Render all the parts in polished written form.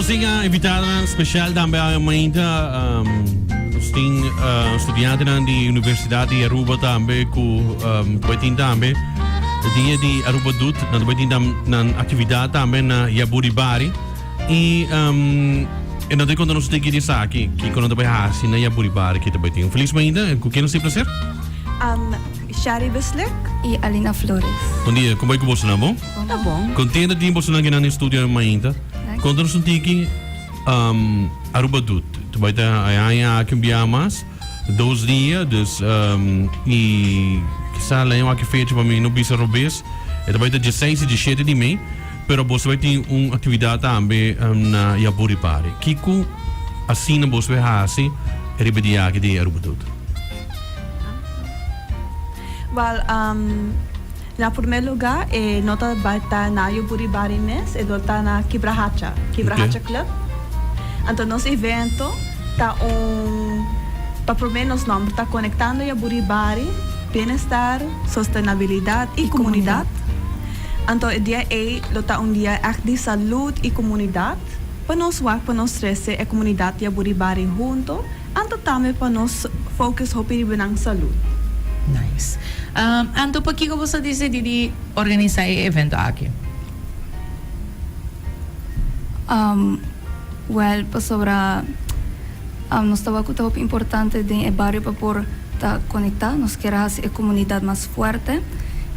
Nos tin invitadonan special tambe awe mainta. Nos tin studiantenan di Universidad di Aruba tambe cu bai tin tambe dia di Aruba Doet. Nan bai tin nan actividad tambe na Yaburibari. Y e nan ta conta nos tiki di esaki, kico nan ta bai haci na Yaburibari ki ta bai tin. Un feliz mainta. Cu ken nos tin placer? Shari Beslik. Y Alina Flores. Bon dia, con bai cu bosonan bon? Ta bon. Contento di tin bosonan kinan den studio awe mainta. Conta nos un tiki Aruba Doet. Ta bai ta e aña aki un biaha mas, dos dia, dus y kisa laña wak e fecha pa mi no bisa robes. E ta bai ta dieseis y dieshete di mei, pero boso bai tin un actividad tambe na Yaburipari. Kico asina boso bai haci riba e dia aki di Aruba Doet? Wel, Na promé lugá e no ta bai ta na Yuburibari mes, e lo ta na Kibrahacha, Kibrahacha Club. Anto nos evento ta un, pa promé nos nòmber ta Konektando Yaburibari, Bienestar, Sostenabilidat i Komunidat. Anto e dia ei lo ta un dia ègt di salud i komunidat pa nos wak pa nos trese e komunidat Yaburibari hunto. Anto tambe pa nos focus hopi riba nan salud. Nice. Anto pakiko boso a dicidi di organisa e evento aki? Well, pasobra nos ta wak cu ta hopi importante den e bario pa por ta conecta. Nos kier a haci e comunidad mas fuerte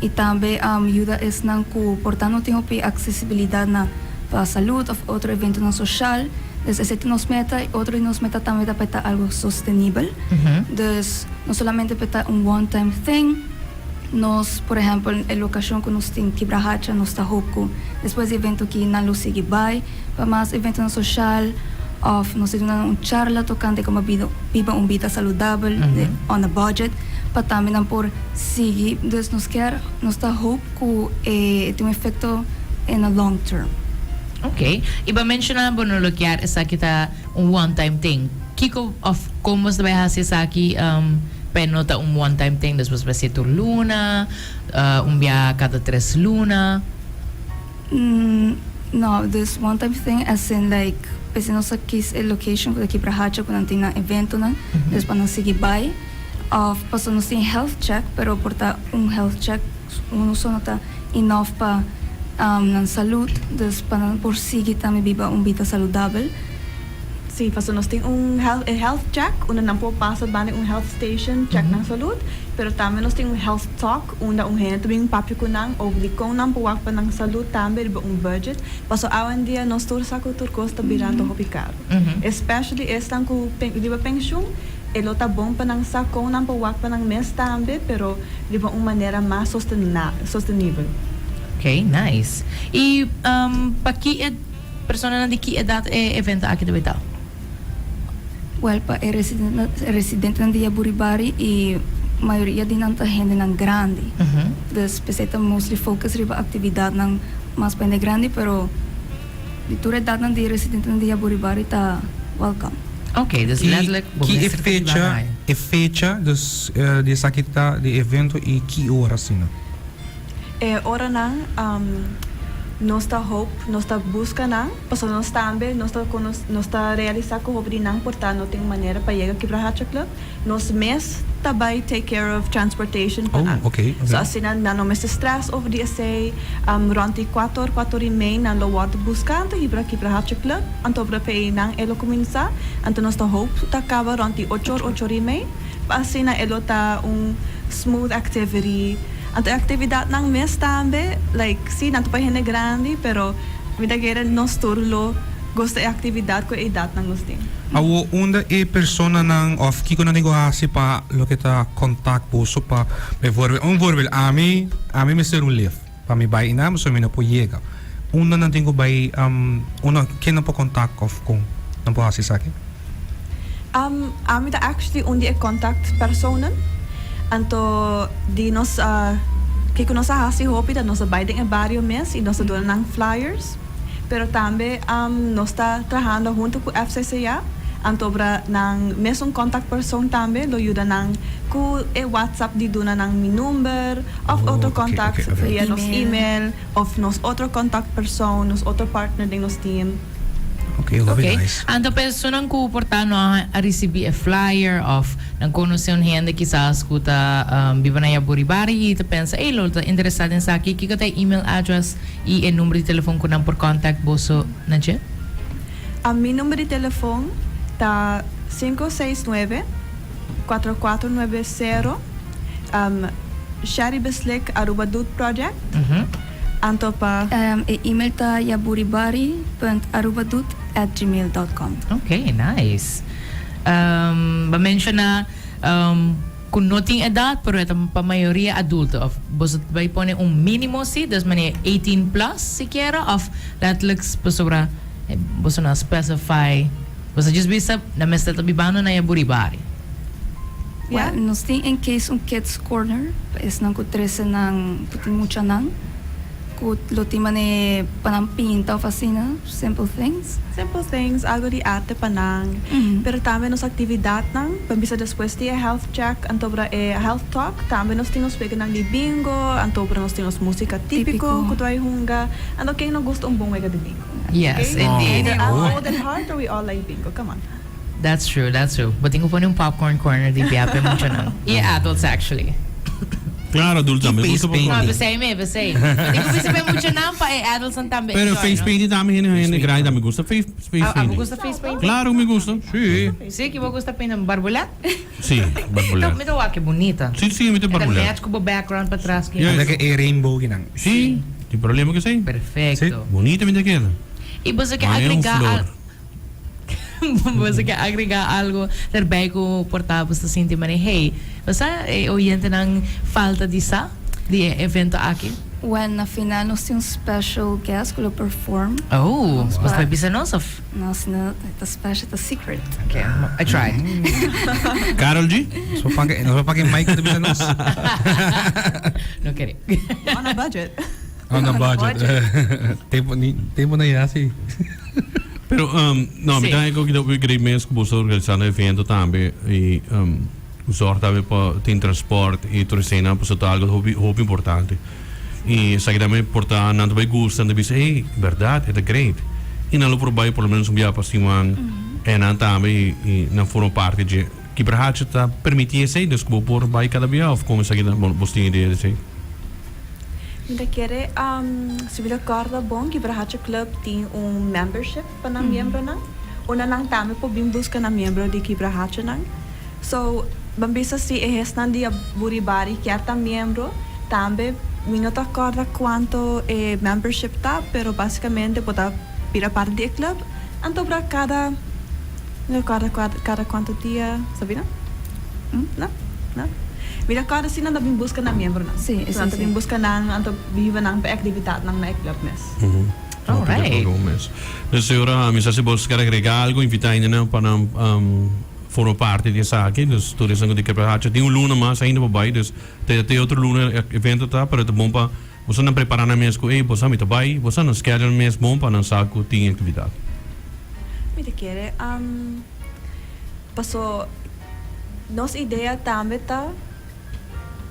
y tambe yuda esnan cu por ta no tin hopi accesibilidad na pa salud of otro eventonan social. Dus esei ta nos meta y otro di nos meta tambe ta pa e ta algo sostenibel. Dus no solamente pa e ta un one time thing. Nos, por ehempel, e locacion cu nos tin Kibrahacha, nos ta hoop cu despues di evento aki nan lo sigui bay pa mas eventonan social of nos ta duna nan un charla tocante como biba un bida saludabel on a budget pa tambe nan por sigui. Dus nos kier, nos ta hoop cu e tin un efecto in a long term. Ok. Y bo a menciona bo no lo kier esaki ta un one time thing. Kico of con bo ta bay haci esaki pa e no ta un one time thing? Dus bo ta bay haci tur luna, un bia cada tres luna? No, dus one time thing as in like p'esei nos a kies e location cu ta Kibrahacha cu nan tin nan eventonan, dus pa nan sigui bay. Of pasobra nos tin health check pero por ta un health check Uno so no ta enough pa nan salud, dus pa nan por sigui tambe biba un bida saludabel. Sí, pasobra nos tin un health e health check unda nan por pasa banda un health station check nan salud, pero tambe nos tin un health talk unda un hende ta bin papia cu nan over di con nan por wak pa nan salud tambe riba un budget, pasobra awendia nos tur sa cu tur cos ta birando hopi caro, especially esnan cu riba pensioen e lo ta bon pa nan sa con nan por wak pa nan mes tambe, pero. Riba un manera mas sostenibel. Ok, nice. Y pa ki e personanan di ki edad e evento aki ta bay ta? Wel, pa e residentenan di Yaburibari y mayoria di nan ta hendenan grandi. Dus p'esei ta mostly focus riba actividadnan mas pa hende grandi, pero di tur edadnan di residentenan di Yaburibari ta welcome. Ok, dus letterlijk bo Ki e mester ta riba fecha, haña. e fecha dus di esaki ta di evento y ki ora asina? E oranan nos ta hoop, nos ta busca nan, pasobra nos tambe nos ta cono nos ta realisa cu hopi di nan por ta no tin manera pa yega Kibrahacha Club. Nos mes ta bay take care of transportation pa nan. Oh, ok, ok. So asina nan no mester stress over di esey. Rond di cuator, cuator y mei nan lo wordo busca anto hibra Kibrahacha Club. Anto ora p'ey nan e lo cuminsa. Anto nos ta hoop ta caba rond di ocho or, ocho or y mei. Pa asina e lo ta un smooth activity. Anto e actividadnan mes tambe, like, si nan ta pa hende grandi, pero mi ta kere nos tur lo gusta e actividad cu e edadnan nos tin. Awo unda e personanan of kiko nan tin ku hasi pa loke ta kontak boso pa bijvoorbeeld un voorbeeld ami ami mester un lift pa mi bai einan pasobra mi no por yega unda nan tin ku bai unda ken nan por kontak of kon nan por hasi esaki? Ami ta actually un di e contact personen anto di nos kiko nos a hasi hopi ta nos a bai den e bario mes y nos a duna nan flyers. Pero tambe nos ta trahando hunto cu FCCA, antobra nan mesun contact person tambe lo yuda nan cu e WhatsApp di duna nan mi number of otro contact via nos email of nos otro contact person, nos otro partner den nos team. Ok, hopi Ok. nice. Anto personan ku por ta no a risibí e flyer òf nan konosé un hende kisas ku ta biba na Yaburibari i ta pensa, ey lo ta interesá den esaki, kiko ta e email address i e number di telefon ku nan por contact boso na dje? Mi number di telefon ta 569 4490 Sherry Beslik Aruba Doet Project. Anto pa. E email ta yaburibari.arubadoet at gmail dot com. Ok, nice. Bo a menciona cu no tin edad, pero e ta pa mayoria adulto. Of boso ta bay pone un minimo si, dus manera 18 plus sikiera, of letterlijk pasobra boso no a specify, boso a just bisa nan mester ta bibando na Yaburibari. Well, nos tin en case un kids corner pa esnan cu trece nan, cu tin muchanan, cu lo tin mane pa nan pinta of asina, simple things. Simple things, algo di arte pa nan. Pero tambe nos actividadnan, pa bisa despues di e health check, antobra e health talk, tambe nos tin nos weganan di bingo, antobra nos tin nos musica tipico cu ta bay hunga. Anto ken no gusta un bon wega di bingo? Yes, indeed. Either I'm old at heart or we all like bingo, come on. That's true, that's true. Bo tin ku pone un popcorn corner di bia p'e muchanan. I e adults actually. Claro, adults tambe Face gusta popcorn. No, painting. p'esei me, p'esei. Bo tin ku bisa p'e muchanan pa e adultsnan tambe Pero enjoy, face no? painting tambe hende hende grandi tambe gusta face face A, abo painting. gusta face painting? Claro ku mi gusta. Si. Si, ki bo gusta pinta? Barbulet? Si, barbulet. Mi ta wak e bunita. Si, si, mi ta E ta barbulet. match ku bo background patras. Yes. Anda ke e rainbow kinan. Si, tin problema ku esei? Perfecto. Bunita mi ta keda. I boso ke Mane un agrega flor. al. Boso ke agrega algo erbij ku por ta bo ta sinti manera hey, bo sa e oyentenan falta di sa di e evento aki? Well, na final nos tin un special guest ku lo perform. Oh, bo ta bisa nos of? Nos no, ta special, ta secret. Okay, I tried. Karol G? Nos por paga, nos por paga e mic ku ta bisa nos. No kere. On a budget. On a budget. Tempo ni, tempo na ya si. Pero, um, no, mi Sí. ta ku kita great mes ku boso organisando evento tambe i um, zorg tambe pa tin transport i tur esena pasobra ta algo hopi hopi importante. I esaki tambe por ta nan ta bai gusta nan ta bisa hey berdad e ta great i nan lo por bai por lo menos un bia pa siman e nan tambe i i nan forma parti dje. Kibrahacha ta permiti esei dus ku bo por bai kada bia of kon esaki ta bo bos tin idea di esei? Mi ta kere si mi ta kòrda bon Kibrahacha Club tin un membership pa nan miembronan. Unda nan tambe por bin buska nan miembro di Kibrahachanan. So, ban bisa si e hesnan di Buribari kier ta miembro, tambe mi no ta kòrda kuanto e membership ta, pero basikamente bo ta bira parti di e club. Anto bra kada, mi no kòrda kada kuanto dia, Sabina? No? No? Mi ta kòrda si nan ta bin buska nan miembronan. Sí, So nan ta sí, sí. bin buska nan, anto biba nan pa e aktividatnan na e club mes. All right. Dus ora mi sa si bos kier agrega algo, invita hendenan pa nan forma parti di esaki. Dus tur esnan ku tin ke hacha tin un luna mas ainda pa bai, dus te te otro luna e evento ta, pero ta bon pa boso nan prepara nan mes ku ey boso mi ta bai, boso nan schedule mes bon pa nan sa ku tin aktividat. Mi ta kere paso nos idea tambe ta.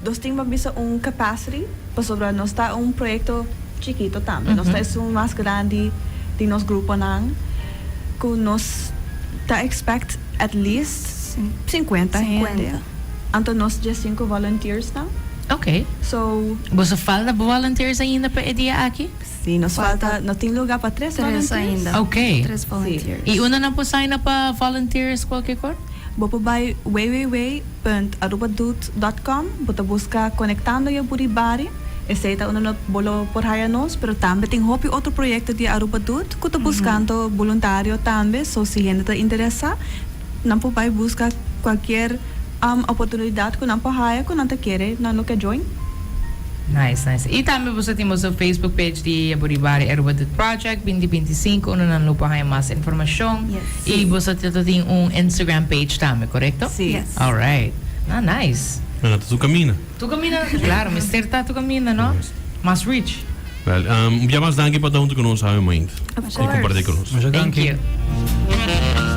Nos tin pa bisa un capacity pasobra nos ta un proyecto chikito tambe. Nos ta esun mas grandi di nos gruponan cu nos ta expect at least cincuenta hende. Anto nos diescinco volunteersnan. Ok. So. Boso falta volunteers ainda pa e dia aki? Si, nos falta, nos tin lugar pa tres Tres volunteers. ainda. Ok. Tres volunteers. Y unda nan por sign up pa volunteers cualkier cor? Bo por bai www. Arubadoet. Com, bo ta buska Conectando Yaburibari, esei ta unda bo lo por haya nos, pero tambe tin hopi otro proyecto di Aruba Doet cu ta buscando boluntario tambe, so si hende ta interesa nan por bai buska cualkier oportunidad cu nan por haya cu nan ta kere nan lo ke join. Nice, nice. Y tambe boso tin boso Facebook page di Yaburibari Aruba Doet Project binti binti sinku unda nan lo por haya mas informacion. Yes. Y boso ta tin un Instagram page tambe, corecto? Si. Yes. Alright. Ah, nice. Nan ta tu camina. Tu camina, claro, mester ta tu camina, no? Yes. Mas reach. Wel, um, un bia mas danki pa ta hunto cu nos awe mainta. Of Y comparti cu nos. Masha Thank danki. you.